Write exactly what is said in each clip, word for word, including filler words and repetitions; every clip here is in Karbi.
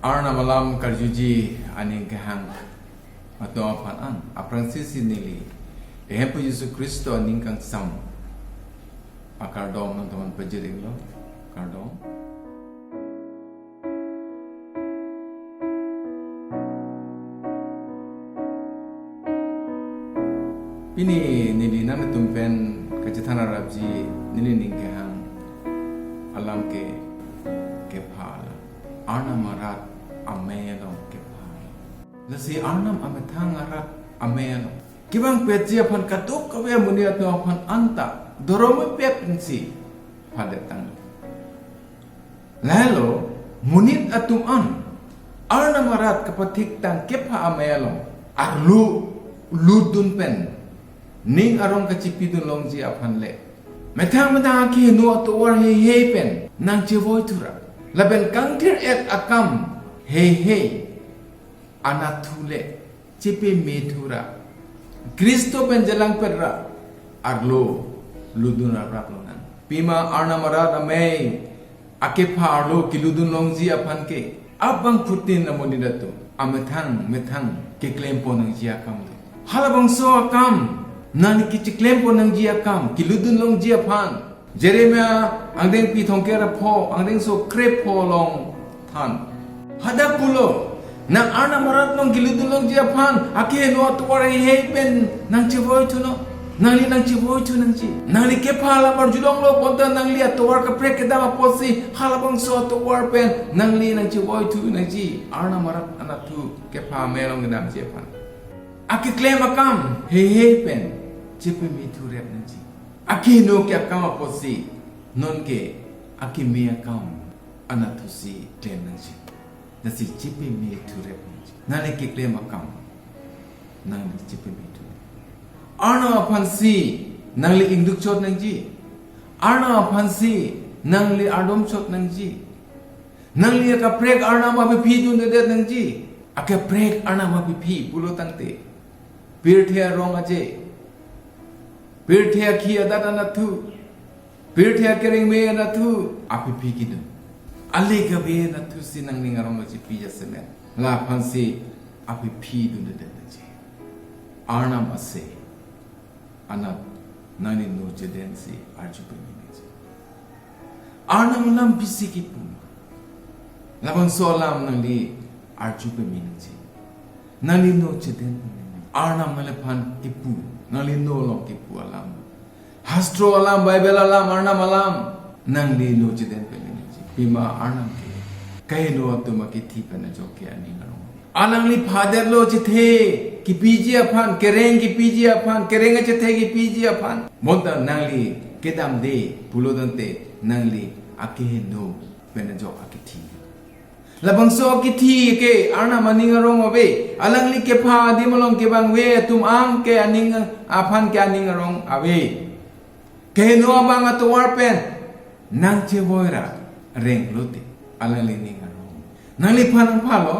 Arnam alam karjuji aning kehang atum aphan an, aphrangsi si neli Kehemphu Jisu Khristo aning kangsam akardom nangtumphan pajir-iklo. Kardom. Pini neli nangtum pen kachethan arapji neli ning kehang alam ke kepha alam. Arnam arat amei along kepha alam. Lasi Arnam amethang arat amei along kevangpetji aphan kadokave amonit atum aphan anta dhorom pet pensi phadet tanglo. Lahelo monit atum an Arnam arat kapathiktang kepha amei along arlo lutdun pen ning arong kachipidun longji aphan le methang methang akeheno atovar heihei pen nangchevoi thura, lapen kangthir-et akam heihei anatthu le chepame thura Khristo pen chelangpet ra arlo lutdun raprap lonang. Pima Arnam arat amei akepha arlo kelutdun longji aphan ke abangphutin amonit atum amethang methang keklempon nangji akam do. Halabangso akam, nangli kecheklempon nangji akam, kelutdun longji aphan Jeremiah angdengpi thomkep ra pho, angdengso krepho along than. Hadak pulo, nang Arnam arat along kelutdun longji aphan akeheno atovar heihei pen nangchevoi thunon. Nangli nangchevoi thu nangji. Nangli kepha alam arjulonglo, bonta nangli atovar kaprek kedam apotsi halabangso atovar pen nangli nangchevoi thu nangji. Arnam arat anatthu kepha amei along kedamji aphan. Akeklem akam heihei pen chepame thurep nangji. Akeheno ke akam apotsi, nonke akeme akam anatthusi klem nangji. Lasi chepame thurep nangji. Nangli keklem akam nangli chepame thurep. Arnam aphansi nangli ingduk chot nangji. Arnam aphansi nangli ardom chot nangji. Nangli akaprek Arnam aphi phi dundedet nangji. Akaprek Arnam aphi phi pulo tangte, pirthe arong aje, pirthe akhi adat anatthu, pirthe akereng me anatthu aphi phi kedun. Ale kave anatthusi nangning arong aje pi jasemet. Laphansi aphi phi dundedet nangji. Arnam ase anat nangli no chedensi arju pame nangji. Arnam alam pisi kipu ma? Labangso alam nangli arju pame nangji. Nangli no cheden pame nangji. Arnam nangliphan kipu, nangli no along kipu alam, hastro alam, Bible alam, Arnam alam nangli no cheden pame nangji. Pima Arnam ke kaheno atum akethi pen ajoke aning arong. Alangli phadetlo chethe kipiji aphan, kereng kipiji aphan, kereng achethe kipiji aphan. Bonta nangli kedamde pulo tangte nangli akeheno pen ajok akethi. Labangso akethi ke Arnam aning arong ave. Alangli kepha adim along kevangve atum ang ke aning aphan ke aning arong ave. Keheno abang atovar pen nangchevoi ra renglote alangli ning arong. Nangliphan nangphalo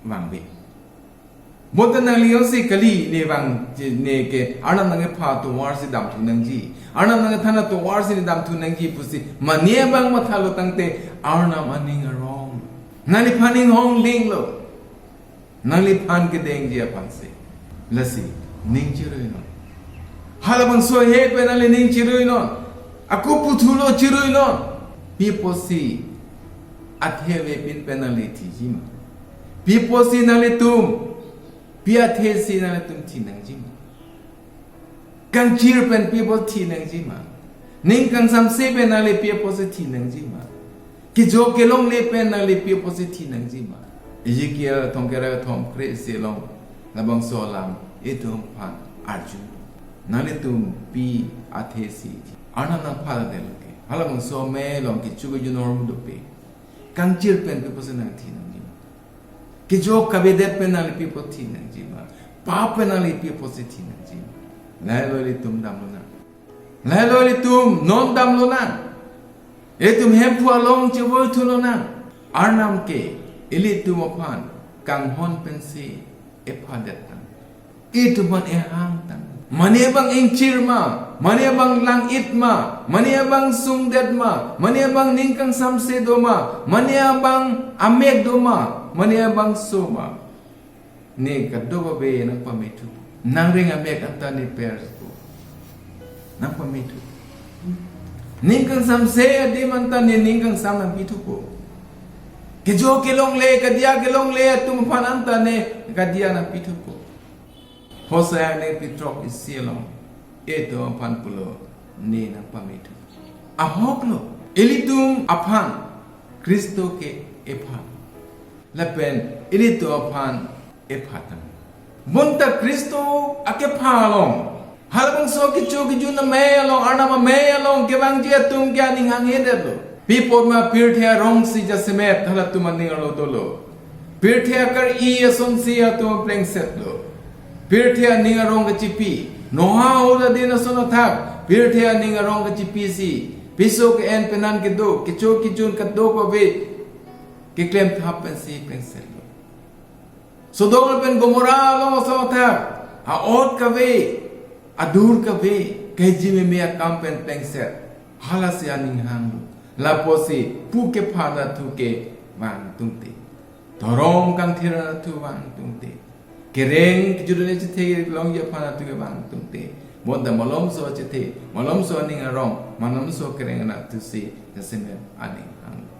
vangve. Bonta nangli jongsi kali ne vang ne ke Arnam nangkepha atovarsi damthu nangji, Arnam nangkethan atovarsi ne damthu nangji pusi mane abang mathalo tangte Arnam aning arong. Nangliphan ning hong dinglo. Nangliphan kedengji aphansi. Lasi ning chiruinon. Halabangso heihei pen nangli ning chiruinon. Ako puthulo chiruinon. Pi apotsi athe avepin pen nangli thiji ma? Pi apotsi nanglitum, pi athesi nanglitum thi nangji ma? Kangchir pen pi apot thi nangji ma? Ning kangsamse pen nangli pi apotsi thi nangji ma? Kejok kelongle pen nangli pi apotsi thi nangji ma? Ezekiel thomkep ra thomkre-isi along labangso alam itum aphan arju. Nanglitum pi athesi thi? Arnam nangphadet lo ke. Halabangso amei along kecho kejun ahormu dope. Kangchir pen pi apotsi nangthi nangji ma? Kejok kavedet pen nangli pi apot thi nangji ma? Pap pen nangli pi apotsi thi nangji ma? Lahelo ilitum damlonang. Lahelo ilitum non damlonang. Itum Hemphu along chevoi thulonang. Arnam ke ilitum aphan kanghon pensi ephadet tang. Itum aphan ehang tang. Mane abang ingchir ma, mane abang lang-it ma, mane abang sungdet ma, mane abang ning kangsamse do ma, mane abang amek do ma, mane abang so ma. Ne kadokave nangpamethu. Nangreng amek anta ne per ko. Nangpamethu. Ning kangsamse adim anta ne ning kangsam nangpithu ko. Kejo kelongle, kadiya kelongle atum aphan anta ne kadiya nangpithu ko. Hosea ne pithrok isi along, etum aphan pulo, ne nangpamethu. Ahok lo, ilitum aphan, Khristo ke epha. Lapen ilitum aphan epha tang. Bonta Khristo akepha along, halabangso kecho kejun amei along, Arnam amei along kevangji atum ke aning hanghedet lo. Pi apot ma pirthe arongsi jasemet halatum aning arlo dolo. Pirthe akar-i asonsi atum plengset lo. Pirthe aning arong kachipi. Noah ahut adin ason athak pirthe aning arong kachipisi, piso ke-en penan kedo, kecho kejun kadokave keklem thap pensi plengset lo. Sodom lapen Gomorrah along ason athak, a-ot kave, adur kave, kejimeme akam pen plengset. Halasi aning hang lo. Lapusi pu kepha anatthu ke vang tungte. Dhorom kangthir anatthu vang tungte. Kereng kejut achethe longji aphan anatthu ke vang tungte. Bonta malomso achethe, malomso aning arong, malomso kereng anatthu si jasemet aning hang lo.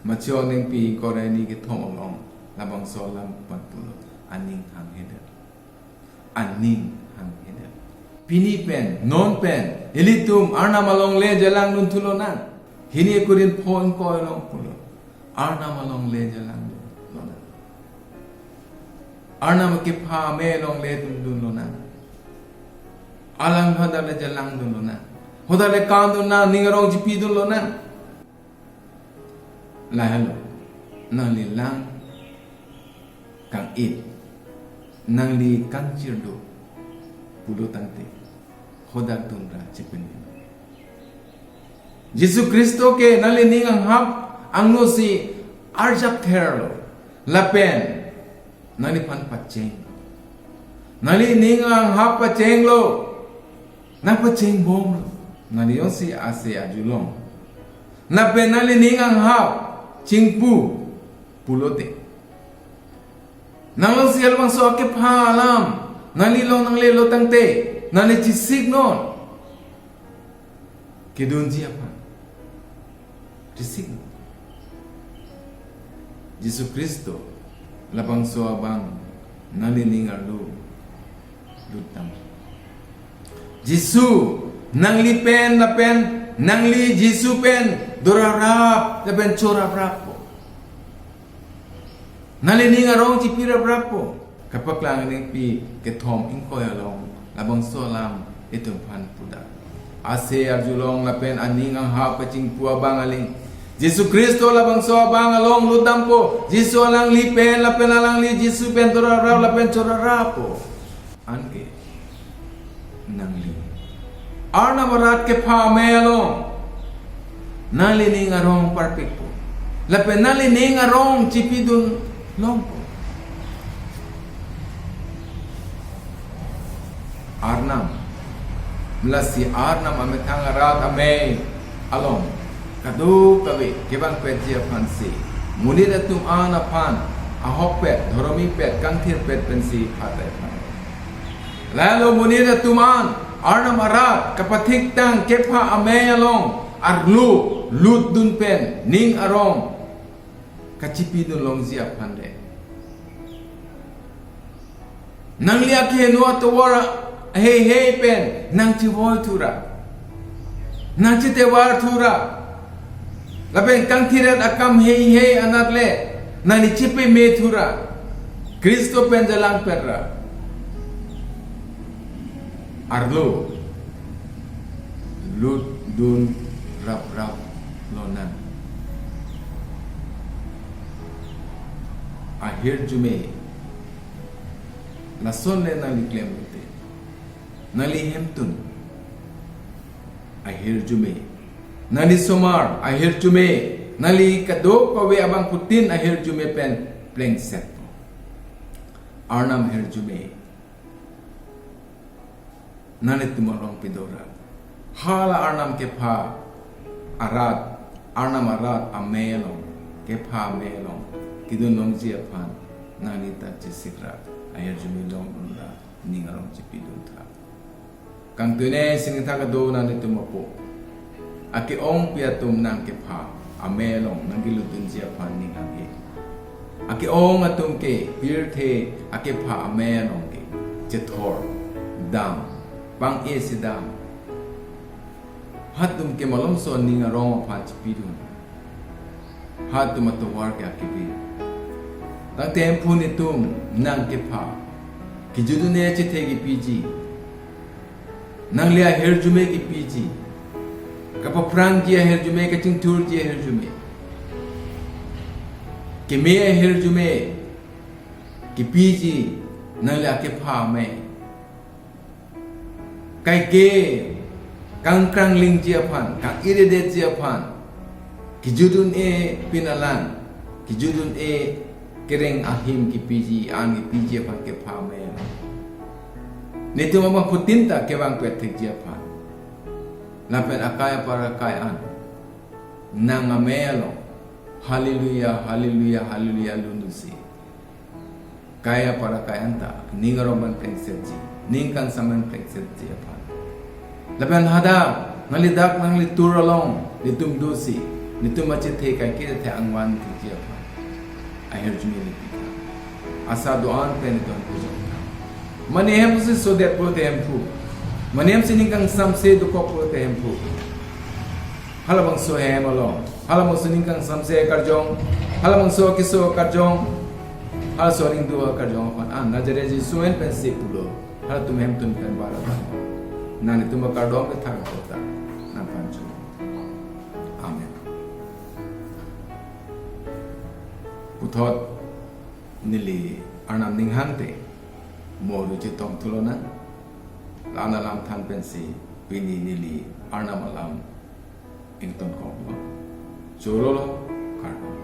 Matthew aningpi ingkoi ra hini kethom along labangso alam pen pulo, aning hanghedet. Aning hanghedet. Pini pen, non pen, ilitum Arnam along le jalang dunthu lonang. Hini Korinth pho ingkoi along pulo, Arnam along le jalang dun lonang. Arnam kepha amei along le dun dun lonang. Alang hadak le jalang dun lonang. Hadak le kan dun nang, ning arong chipi dun lonang. Lahelo, nangli lang kang-it, nangli kangchir do pulo tangte, hadak dun ra chepeni. Jisu Khristo ke nangli ning anghap angno si arjap therlo, lapen nangliphan pacheng. Nangli ning anghap pachenglo, nangpacheng bomlo. Nangli jongsi ase arjulong, lapen nangli ning anghap chingpu pulote, nang alongsi halabangso akepha alam nangli long nanglelo tangte, nangli chesik non. Kedunji aphan. Chesik non. Jisu Khristo labangso abang nangli ning arlo lut tang. Jisu nangli pen lapen nangli Jisu pen dorarap lapen chorarap po. Nangli ning arong chipiraprap po. Kapaklang aningpi kethom ingkoi along labangso alam itum aphan pudak. Ase arjulong lapen aning anghap kachingpu abang aling. Jisu Khristo labangso abang along lutdampo. Jisu alangli pen lapen alangli Jisu pen dorarap lapen chorarap po. Anke nangli Arnam arat kepha amei along nangli ning arong parpikpo. Lapen nangli ning arong chipidun longpo. Arnam, lasi Arnam amethang arat amei along kadokave kevangpetji aphansi, monit atum an aphan ahokpet, dhoromipet, kangthirpet pensi hatai aphan. Lalo monit atum an Arnam arat kapathik tang kepha amei along arlo lutdun pen ning arong kachipidun longji aphan de. Nangli akeheno atovar heihei pen nangchevoi thura, nangchetevar thura, lapen kangthirdet akam heihei anat le nangli chepeme thura, Khristo pen jalangpet ra arlo lutdun raprap lonang. Ahirjume, lason le nangli klem lote, nangli hemtun ahirjume, nangli somar ahirjume, nangli kadokave abangphutin ahirjume pen plengsetpo. Arnam ahirjume nanglitum arong pidora. Hala Arnam kepha arat, Arnam arat amei along, kepha amei along kedun longji aphan nangli ta chesikra, ahirjume longdun ra, ning arong chepidun tha. Kangtui ne singtha kado nanglitum apo. Ake-ongpi atum nang kepha amei along nangkelutdunji aphan ning hanghe. Ake-ong atum ke pirthe akepha amei along ke chethor, dam, pang-e si dam. Hatum ke malomso ning arong aphan chepidun. Hatum atovar ke akebe. Tangte Hemphu netum nang kepha, kejut un-e achethe kepiji, nangli ahirjume kepiji, kapaphrangji ahirjume, kachingthurji ahirjume, keme ahirjume kepiji, nangli akepha amei. Kaike kangkranglingji aphan, kang-iredetji aphan, kejut un-e pinalang, kejut un-e kereng ahim kepiji, an kepiji aphan kepha amei. Netum abangphutin ta kevangpet thekji aphan, lapen akai apar akai an nang amei along haleluya, haleluya, haleluya lun un-e si, kai apar akai an ta ning arong man plengsetji, ning kangsam man plengsetji aphan. Lapen hadak nangli dak nangli tur along netum dosi, netum achethe kaike the angvan thekji aphan ahirjume le pi tha. Asa do-an pen netum pujong tha. Mane hem si sodet pulote Hemphu, mane hem si ning kangsam si dokok pulote Hemphu, halabangso hem along, halabangso ning kangsam si akarjong, halabangso keso akarjong, halaso aning do akarjong aphan, ah, Nazaret Jisu amen pensi pulo, halatum hem tun pen bara ta, nangtum akardom kethak kota nangphan chu. Amen. Puthot neli Arnam ning hangte mo ru chetong thu lonang. La-an alam than pensi pini neli Arnam alam ington koklo. Cholo lo, kardom.